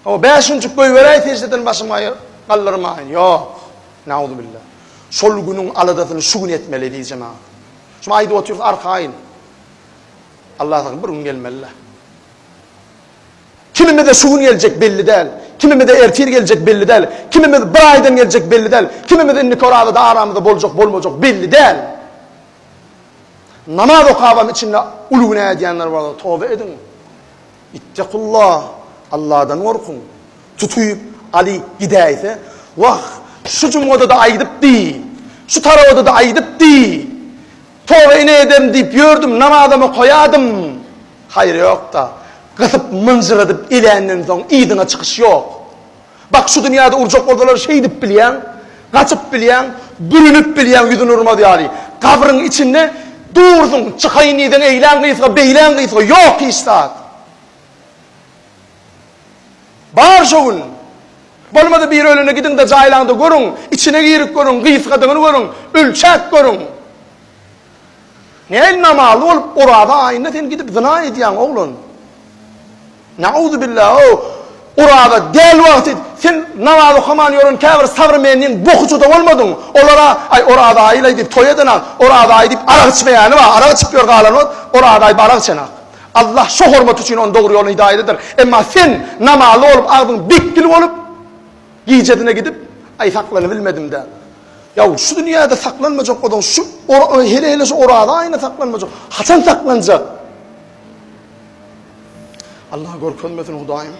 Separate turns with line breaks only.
Hawa, bäş günjük goýberäý seždeden başymy galdyrmaýyn. Ýok. Nauzubilla. Şol günüň aladasyny şu gün etmeli eziz jemagat. Şuny aýdyp otyrys arkaýyn. Allah saklasyn bir gün gelmeli-le. Kimimize şu gün geljek belli däl. Kimimize ertir geljek belli däl. Kimimiz bir aýdan geljek belli däl. Kimimiz indiki orazada aramyzda boljak bolmajak belli däl. Namaz okabam içinde uly günä edýänler bolsa toba ediň. Ittakullah, Allahdan gorkuň. Tutup aly gidäýse, wah, şu jumgada-da aýdypdy, şu tarawada-da aýdypdy. Toba ine ederin diýip ýördüm, namazam okaýadym. Haýry ýok-da. Gysyp mynjyradyp eländen soň yzyňa çykyş ýok. Bak şu dünýäde urjak bolsalar şeýdip bilýäň, gaçyp bilýäň, bürünip bilýäň ýüzüni urmaz ýaly. Gabryň içinde dursuň, çykaýyn diýseň eýläň gysga, beýläň gysga, ýok hiç zat. Bar şo gün. Bolmasa biri ölende gidiň-de jaýlaňda görüň, içine girip görüň, gysgadygyny görüň, ölçäp görüň. Nähili namazly bolup oraza aýynda sen gidip zyna edýäň oglan. Nauzubillah o oraza däl wagty sen namaz okaman ýören käbir sowremenniň bokuçyda bolmadyň. Olara aý oraza aýylaý diýip toý edenak, oraza aýy diýip arak içmeýäni bar, arak içip ýör galan ot, oraza aýy arak içenak. Allah şo hormat üçin ony dogry ýoluna hidaýat eder. Emma sen namazly bolup agzyň bekgil bolup gijesine gidip aý saklanybilmedim-dä. Ýa şu dünýäde saklanmajak bolsaň, şu hele-hele şu oraza aýynda saklanmajak, haçan saklanjak? Allah görkezmesin Hudaýym.